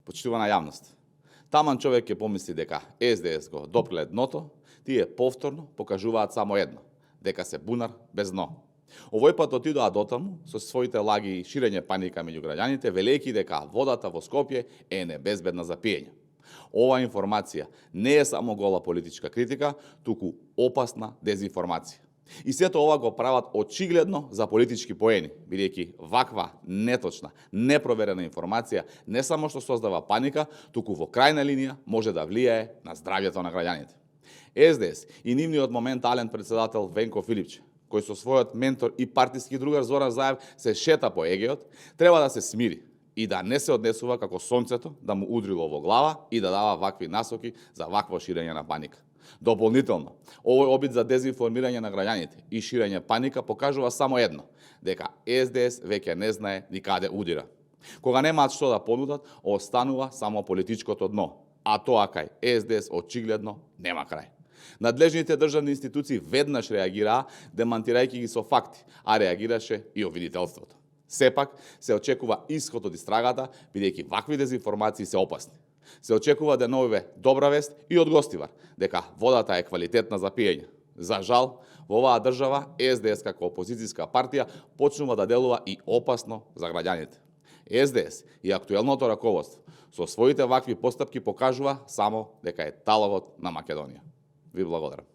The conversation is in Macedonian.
Почитувана јавност, таман човек ќе помисли дека СДС го допреле дното, тие повторно покажуваат само едно, дека се бунар без дно. Овој пат отидоа дотаму со своите лаги и ширење паника меѓу граѓаните, велејќи дека водата во Скопје е небезбедна за пиење. Ова информација не е само гола политичка критика, туку опасна дезинформација. И сето ова го прават очигледно за политички поени, бидејќи ваква неточна, непроверена информација не само што создава паника, туку во крајна линија може да влијае на здравјето на граѓаните. СДС и нивниот моментален председател Венко Филипче, кој со својот ментор и партиски другар Зоран Заев се шета по Егеот, треба да се смири и да не се однесува како сонцето да му удрило во глава и да дава вакви насоки за вакво ширење на паника. Дополнително, овој обид за дезинформирање на граѓаните и ширење паника покажува само едно, дека СДС веќе не знае ни каде удира. Кога немаат што да понудат, останува само политичкото дно, а тоа кај СДС очигледно нема крај. Надлежните државни институции веднаш реагираа, демантирајќи ги со факти, а реагираше и обвинителството. Сепак, се очекува исход од истрагата, бидејќи вакви дезинформации се опасни. Се очекува да наоѓе добра вест и од Гостивар, дека водата е квалитетна за пиење. За жал, во оваа држава СДС како опозицијска партија почнува да делува и опасно за граѓаните. СДС и актуелното раководство со своите вакви постапки покажува само дека е таловот на Македонија. Ви благодарам.